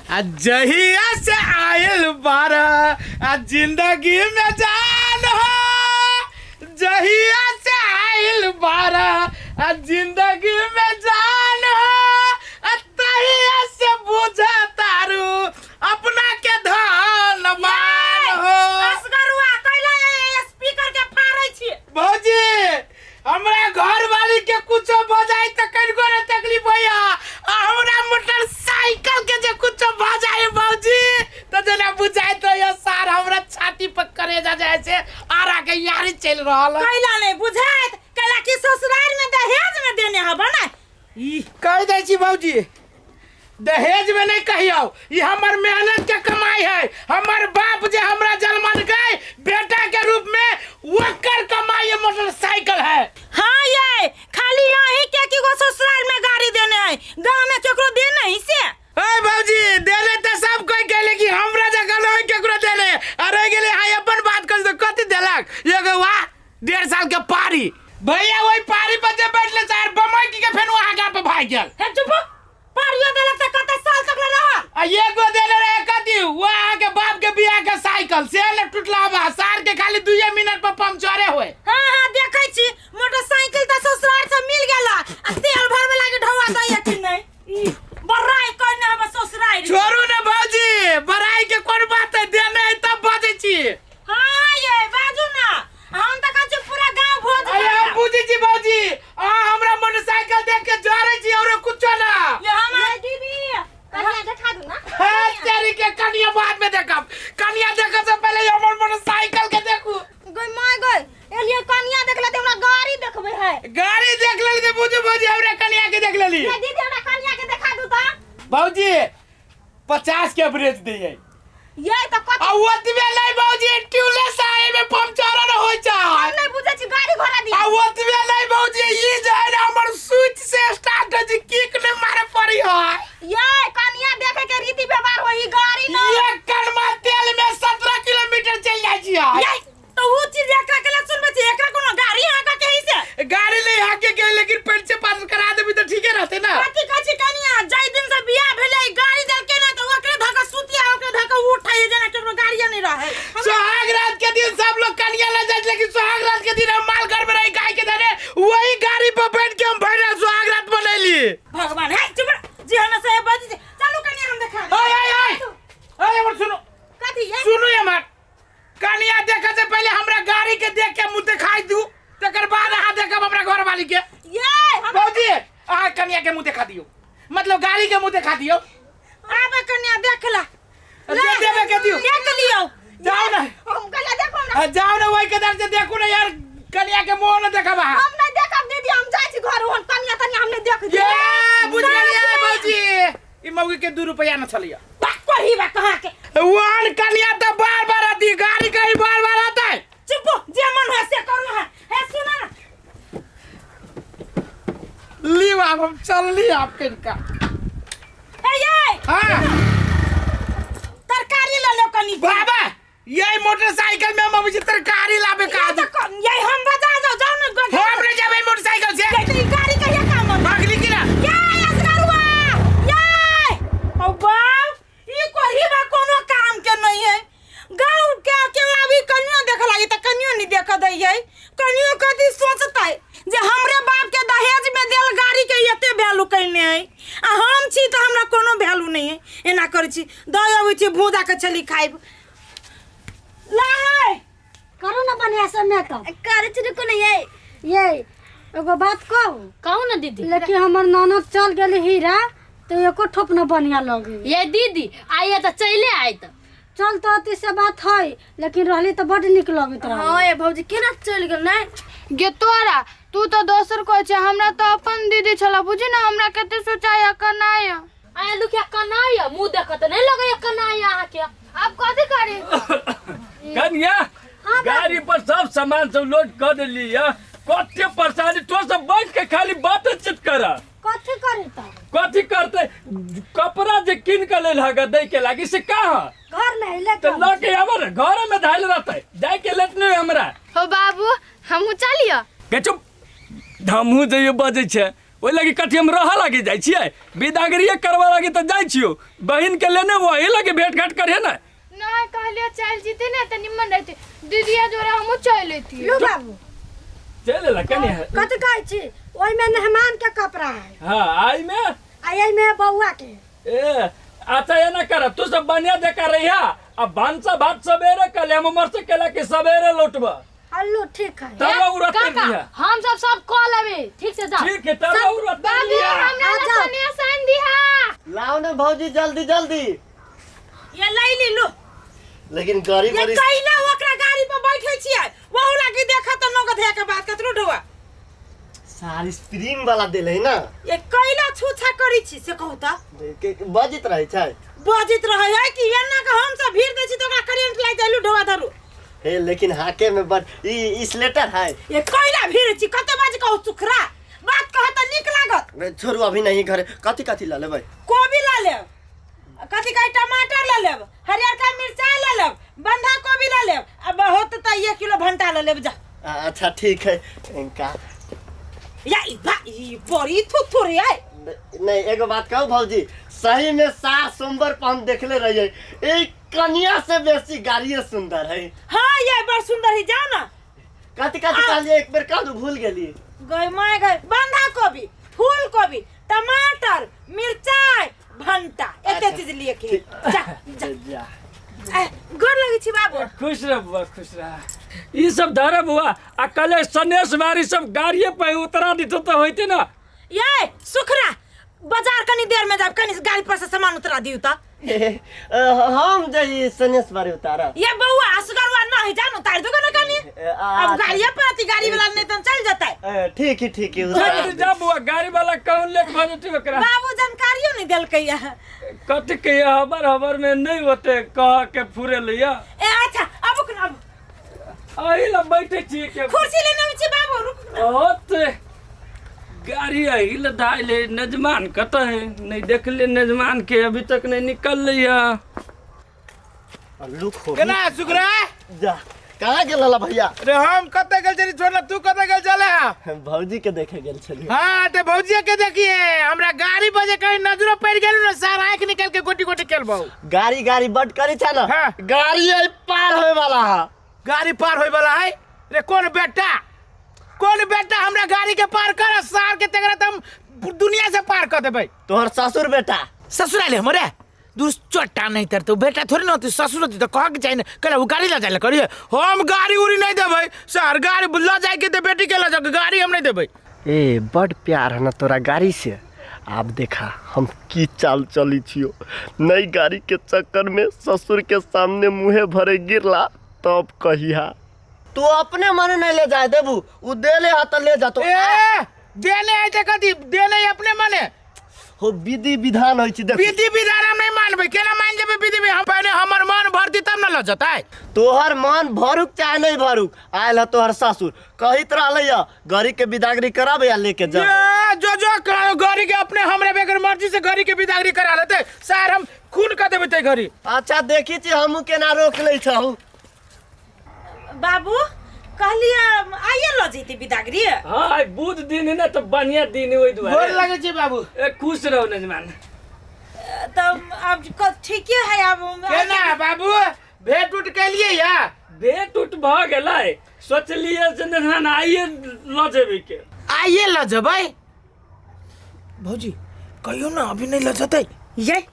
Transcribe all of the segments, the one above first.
आ जहिया से आयल बार आ जिंदगी में जान हो, जहिया से आयल बार आ जिंदगी में जान हो, आ तहिया से बुझा तारू अपना के धन मान हो। असगरुआ कैला स्पीकर के फाड़ै छी? भौजी, हमरा घर वाली के कुछो भ जाए त कनिको ने तकलीफ होइया, आ हमरा मोटरसाइकिल के जे कुछो भ जाए भौजी त जेना बुझाइत रहैया सार हमरा छाती पर करेजा जाय छै, आरा के यारी चलि रहल है। कैला नहीं बुझाइत? कैला कि ससुराल में दहेज में देने हब ना ई कह दै छी भौजी, दहेज में नहीं कहियो, ई हमर मेहनत के कमाई है। हमर बाप जे हमरा जन्मन गए बेटा के रूप में, ओकर कमाई ये मोटरसाइकिल है। हाँ, ये खाली यही के की गो ससुराल में गाड़ी देने है, गांव में केकरो देने ही से? ए भौजी, देने तो सब कोई के, लेकिन हमरा जगह नहीं केकरो देने। अरे गेले हाय अपन बात कर तो कथी देलक? एगो वाह 1.5 साल के पारी भैया, वही पारी पर जे बैठले सर बमई के फेन वहां गा पे भाग गेल। हे चुप, पारियो देलक त कते साल तक ले रहल? आ एगो देले रहे कथी, वो अहाँ के बाप के बियाह के साइकिल से ने टूटला बा, सार के खाली 2 मिनट पर पंचरे होए। हाँ हाँ, देखै छी मोटरसाइकिल त ससुराल से मिल गेला, आ तेल भरवे लागी ढौआ दैया कि नहीं? ई बड़ाई कोई ना हम ससुराल। छोड़ू ना भौजी, बड़ाई के कोन बात है, देने है तब बाजै छी। हाँ ये बाजू ना, हम त कहै छी पूरा गांव भोज। अरे हम बुझै छी भौजी, अहाँ हमरा मोटरसाइकिल देख के जरै छी और कुछो ना। ये हम दीदी, कनिया देखा दू ना। हाँ, तेरी के कनिया बाद में देखब, कनिया देखे से पहले हमर मोटरसाइकिल के देखू। गई माय गई, एलिए कनिया देख लेते, हमरा गाड़ी देखबे है। गाड़ी देख लेली त बुझू भौजी हमरा कनिया के देख लेली। ये दीदी, हमरा कनिया के देखा दू त। भौजी, 50 के एवरेज दिए। ये त कत आ ओतबे नहीं भौजी, ट्यूबलेस आए में पंचर न होय छै। हम नहीं बुझै छी, गाड़ी घोड़ा दी। आ ओतबे नहीं भौजी, ई जे है ना हमर स्विच से स्टार्ट होय छै, किक ने मारे पड़ी है। ये कनिया देखे के रीति व्यवहार होई, गाड़ी न। एक कनमा तेल में 17 किलोमीटर चल जाय छी। ये तो उ चीज एकरा के सुनबै छी, एकरा कोनो गाड़ी हाँका के ही से? गाड़ी नहीं हाके के, लेकिन पेट से पास करा देबी त ठीके रहते ना। कथी कहै छी कनिया, जाहि दिन से बियाह भेलै गाड़ी देलकै ना त ओकरे धक सुतिया, ओकरे धक उठै, जेना केकरो गाड़िए नहीं रहै। सुहाग रात के दिन सब लोग कनिया ले जाए, लेकिन सुहाग रात के दिन हम माल घर में रही गाय के धरे, वही गाड़ी पर बैठ के हम भर रात सुहाग रात मनैली। भगवान है, चुप रह, जी हम से बज चलू कनिया हम देखा। ओए ओए ओए ओए, हमर सुनो। कथी ये? सुनो हमर, कनिया देखे से पहले हमरा गाड़ी के देख के मुंह दिखाई दू, तकर बाद अहाँ देखब हमरा घर वाली के। ये हम भौजी, अहाँ कनिया के मुंह देखा दियो, मतलब गाड़ी के मुंह देखा दियो। आबे कनिया देख ला। जे देबे के दियो। देख लियो। जाओ ना। हम कनिया देखो ना। आ, जाओ ना वही के दर से देखू ना यार, कनिया के मुंह न देखब अहाँ। हम नहीं देखब दीदी, हम जाइ छी घर, ओहन कनिया तनिया हम नहीं देख। ये बुझ गेलियै भौजी, ई मौगी के 2 रुपया न छलिया। कोही बा कहाँ के वन कनिया त बार बार आती, गाड़ी कहीं बार बार आता है। चुप, जे मन है से करू है। हे सुना ना। ली आप हम चल ली आपके इनका। हे ये। हाँ। तरकारी ले लो कनी। बाबा, ये मोटरसाइकिल में हम अभी तरकारी लाबे का। ये तो ये हम बजा जाओ, जाओ ना गो। हम नहीं जाबे मोटरसाइकिल से। ये तो गाड़ी का ये काम है। भागली की ना। ये असगरुआ, ये। ओ बाप, ई कोही बा कोनो काम के नहीं है। गांव के के अभी कनियो देख लागी त कनियो नहीं देख दै है। कनियो कथी सोचतै जे हमरे बाप के दहेज में देल गाड़ी के एते वैल्यू कइने है, आ हम छी त हमरा कोनो वैल्यू नहीं है। एना करै छी, दऽ अबै छी भूजा के छली खाइब। ला है। करू ना बढ़िया से मेकअप। करै छी, रुकू ना। ये ये एगो बात कहू? कहू ना दीदी। लेकिन हमर ननद चल गेली हीरा तो एको ठोप न बढ़िया लगे। ये दीदी आइए त चले आए त। चल तो अति से बात है, लेकिन रहली तो बड निक लगैत रहे। हाँ ये भौजी केना चल गेल नहीं? गे तोरा तू तो दोसर कोई छे, हमरा तो अपन दीदी छला, बुझी ना हमरा कते सोचाया कनाया। आया लुकिया कनाया, मुंह देखत नहीं लगैया कनाया अहाँ के। अब कथी करी? कनिया, गाड़ी पर सब सामान सब लोड कर देली है, कते परेशानी तो सब बैठ के खाली बातचीत कर। कथी करी त? कथी करते, कपड़ा जे किन के लेल हगा दै के लागी से का है? घर में ले तो ल के आवर घर में धाइल रहते, जाय के लेत नहीं हमरा। हो बाबू, हमहू चलियो। के चुप, हमहू जइयो बजै छै, ओहि लगी कथी हम रह लागी जाइ छियै विदागरिये करवा लागी तऽ जाइ छियौ बहिन के लेने वही लगी भेंट घाट करिहे ने। नहीं कहलिए चल जीते ना त निमन रहते, दीदिया जोरे हमहूँ चल अइती। लू बाबू। चलि एला कनी। कथी कहै छी, ओहिमे मेहमान के कपड़ा है। हाँ, आई में आ एहिमे बौआ के। ए अच्छा एना कर, तू सब बढ़िया देखा रहिया आ भानसा भात सवेरे कल हम उमर से केला के सवेरे लौटबा। अल्लू ठीक है। तब उ रहते काका दिया। हम सब सब कऽ लेबै, ठीक से जा। ठीक है, तब उ रहते बाबू दिया। हमरा आ ला जाओ। सनेस आनि दिहा। लाओ ने भौजी जल्दी जल्दी। ये लै ली लू। लेकिन गाड़ी ये बड़ी कैला ओकरा गाड़ी पर बैठे छियै, वहु लागी देखत त नगद है के बात कतरो ढोआ। सारी स्प्रिंग वाला देले है ना। ये कैला छूछा करै छी से कहू त। बजित रहै छै। बजित रहै है कि एना के हम सब भीड़ दै छी त ओकरा करेंट लागि जाइ लू ढोआ धरू। हे लेकिन हाके में बड़ ई स्लेटर है। ये कैला भीड़ छी कते बाज कहू सुखरा बात कह त नीक लागत। नहीं, छोड़ू अभी नहीं घरे। कथी कथी ल लेबै? कोबी ल लेब, कथी कहै टमाटर ल लेब, हरियरका मिरचाई ल लेब, बंधा कोबी ल लेब आ बहुत त 1 किलो भंटा ल लेब जा। अच्छा ठीक है। इनका या ई बा ई बड़ी थुथुर है। नहीं एगो बात कहू भौजी, सही में सार सोमवार पर हम देखले रहिए ए कनिया से बेसी गाड़िए सुंदर है। हाँ ये बड़ सुंदर है, जाओ ना। कथी कथी कहलिए एक बेर कह दू, भूल गेली। गई my गई बंधा कोबी, फूल कोबी, टमाटर, मिरचाई, भंटा एते चीज लिए के जा जा जा। गोर लगै छी बाबू। खुश रह बुआ, खुश रह। ई सब धरे बुआ आ कले सनेस बारी सब गाड़िए पे उतरा दितो त होइते ना। ये सुखरा बाजार कनी देर में जाब, कनी गाड़ी पर से सामान उतरा दियो त। हम जे सनेस बारी उतारा। ये बउआ असगरवा न है, जान उतार दो ना कनी। अब गाड़िए पर अति गाड़ी वाला नहीं त चल जतै। ठीक है ठीक है। उतार जा बुआ, गाड़ी वाला कौन लेके भजती ओकरा? बाबू जानकारियो नहीं देलकै है। कथी के हबर हबर में नहीं होते कह के फुरे लिया। ए अच्छा अब रुक अब अही ला बैठे छी के कुर्सी लेने छी बाबू, रुक ना। होत गाड़ी अही ला धाइले नजमान कत है नहीं देखले नजमान के अभी तक नहीं निकल लिया। लुक हो केना सुकरा जा कहाँ गेल ला भैया? अरे हम कते गेल छली छोड़ला, तू कते गेल चले? भौजी के देखे गेल छली। हाँ ते भौजी के देखिए हमरा गाड़ी बजे कहीं नजरो पड़ गेल ना, सार आंख निकल के गोटी गोटी खेलबौ। गाड़ी गाड़ी बड करी छ ना। हाँ। गाड़ी आई पार होए वाला है। गाड़ी पार होए वाला है? रे कौन बेटा, कौन बेटा हमरा गाड़ी के पार कर सार के तेकरा त हम दुनिया से पार कर देबै। तोहर ससुर बेटा। ससुर आले हमरे दूर चोटा नहीं तर तो बेटा थोड़ी ना होती, ससुर होती तो कह के चाहिए ना कल वो गाड़ी ला जाए करिए। हम गाड़ी उड़ी नहीं देबै सर, गाड़ी ला जाए के तो बेटी के ला जाए, गाड़ी हम नहीं देबै। ए बड़ प्यार है ना तोरा गाड़ी से। आप देखा हम की चाल चली छियो, नई गाड़ी के चक्कर में ससुर के सामने मुँहे भरे गिरला तब कहिया तू अपने मने नहीं ले जाए देबू, उ देले हा त ले जा तो। ए देले है त कथी देले अपने मने हो विधि विधान होई छी देख। विधि विधान हम नहीं मानबै, केना मान जेबै विधि विधान? हम पहले हमर मन भरती तब न ल जतै। तोहर मन भरुक चाहे नहीं भरुक, आयल है तोहर ससुर कहित रहलै या गाड़ी के विदागरी कराबे या लेके जा। ए जो जो गाड़ी के अपने हमरे बगैर मर्जी से गाड़ी के विदागरी करा लेते सर, हम खून क देबै ते गाड़ी। अच्छा देखी छी हमहु केना रोक लै छहु। बाबू कहलिए आइए ल जैते विदागरी। हाँ आई बुध दिन है ना तो बढ़िया दिन है ओइ दुआरे। गोर लगे छी बाबू। ए खुश रहो नजमान। तब अब ठीके है अब केना बाबू भेंट उठ के लिए या? भेंट उठ भ गेलै, सोचलिए जे नजमान आइए ल जेबै के। आइए ल जेबै? भौजी कहियो ना अभी नहीं ल जतै। ये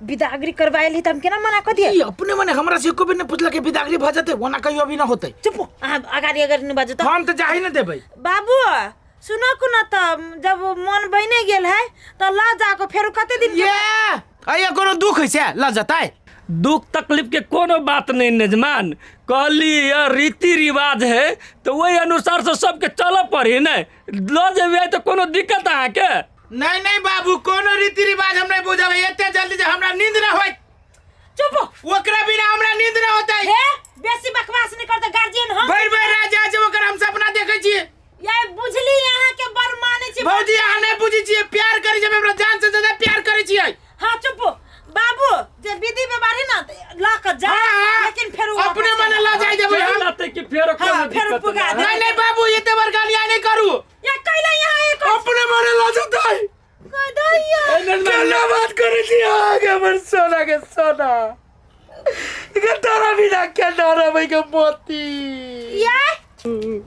विदागरी करवाएल ही त हम केना मना क दिए? ई अपने मने हमरा से एको बेर ने पुछलक के विदागरी भ जतै, ओना कहियो अभी ना होतै। चुप अहाँ अगाडि अगाडि नहि बाजू त। हम त जाही न देबै। बाबू सुनो को न त जब मन बने गेल है त ल जाको फेर कते दिन ये अइया कोनो दुख है से ल जतै? दुख तकलीफ के कोनो बात नहीं नजमान, कहली यह रीति रिवाज है तो वही अनुसार से सबके चलऽ पड़ी ने। ल जेबै तो कोनो दिक्कत अहाँके? नहीं नहीं बाबू कोनो रीति रिवाज हम नहीं बुझबै, एते जल्दी जे हमरा नींद न होय। चुप ओकरा बिना हमरा नींद न होतै। हे बेसी बकवास नहीं करते गार्जियन हम। भरि भरि रात जाइ छै ओकर हम सपना देखै छियै। ये बुझली अहाँ के बड़ मानै छी। भौजी अहाँ नहीं बुझै छियै, प्यार करै छियै, हमरा जान से ज्यादा प्यार करै छियै। हाँ चुप बाबू जे विधि व्यवहार है ना ल के जा, लेकिन फेर अपने मने ल जाय देबै हम। लाते कि फेर हाँ, फेर पुगा नहीं नहीं बाबू एते बड़ गालिया नहीं करू। या कैला यहाँ एक अपने मने ल सोना के सोना के तोरा बिना के न रहबै के मोती। ये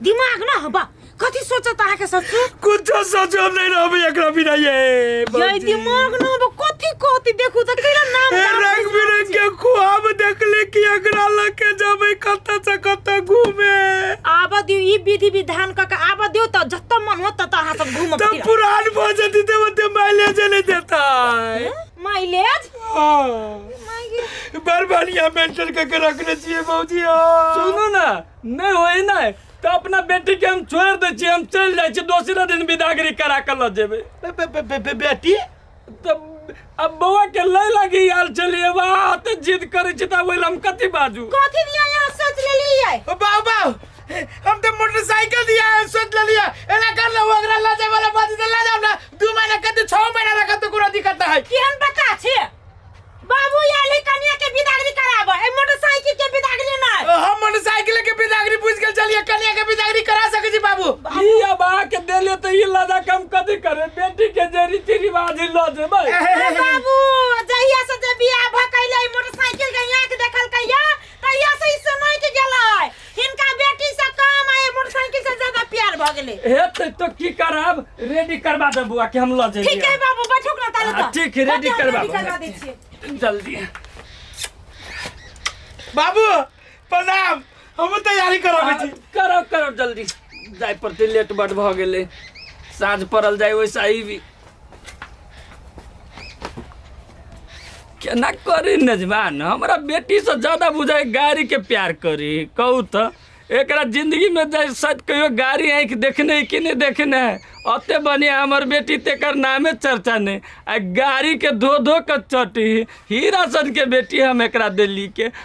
दिमाग ना हबा कथी सोचत अहाँ के ससुर? कुछो सोचो हम नहीं रहबै एकरा बिना ये ये भौजी। दिमाग ना हबा कथी कहती देखू त केना नाम ए दाम रंग बिरंग के ख्वाब देखले कि एकरा लके जबै कतऽ से कतऽ घूमे। आबऽ दियौ ई विधि विधान क के आबऽ दियौ त जतऽ मन होत ततऽ अहाँ सब घूमब तब फिरब। पुरान भऽ जेतै तऽ ओते माइलेज नहीं देतै। माइलेज? हाँ। बड़ बढ़िया मेंटेन करके रखने छियै भौजी। हाँ। सुनू ने नहि होय नहि तऽ अपना बेटी के हम छोड़ि दै छियै, हम चलि जाइ छी, दोसरे दिन विदागरी करा के लऽ जेबै। बेटी तऽ अब बौआ के लै लागी आयल छलियै, वाह तऽ जिद करै छी तऽ ओहि लए हम कथी बाजू? कथी दिया यहाँ सोच लेलियै? बाबू बाबू हम तो मोटरसाइकिल दिया है सोच लेलियै, एना कर लो ओकरा लऽ जाय वाला बात तऽ लऽ जाउ ना, 2 महीना कते 6 महीना रखत तऽ कोनो दिक्कत नहि है। केहन बता छे बाबू आयल है कनिया के विदागरी कराबे, ए मोटरसाइकिल के विदागरी नहीं। हम मोटरसाइकिल के विदागरी पूछ के चलिए कनिया के विदागरी करा सके छी बाबू। ई अब अहाँके देले तऽ ई लदा कम कथी करे, बेटी के जे रीति रिवाज है लऽ जेबै। अरे बाबू जहिया से जे बियाह भ कैले मोटरसाइकिल के आंख देखल कहिया तहिया से ई सुनाई के गेलै, हिनका बेटी से कम आ मोटरसाइकिल से ज्यादा प्यार भ गेलै। हे तो की करब, रेडी करवा दे बुआ के हम लऽ जेबै। ठीक है बाबू बैठो ना ताले। हाँ, ठीक है, रेडी करवा रेडी करवा दै छियै जल्दी। बाबू प्रणाम, हम तैयारी कराबै छी। करो करो जल्दी, जाय पड़तै, लेट बड भऽ गेलै, साँझ पड़ल जाय वैसा ही भी केना करी नजवान। हमरा बेटीसँ ज्यादा बुझाइ गाड़ीके प्यार करी। कहू तऽ एकरा जिंदगी में जाय शायद कहियो गाड़ी आँखि देखने कि नहीं देखने है, ओते बढ़िया हमर बेटी तेकर नामे चर्चा नहीं, आ गाड़ी के धो धो के चटी हीरा सन के बेटी हम एकरा दिल्ली के।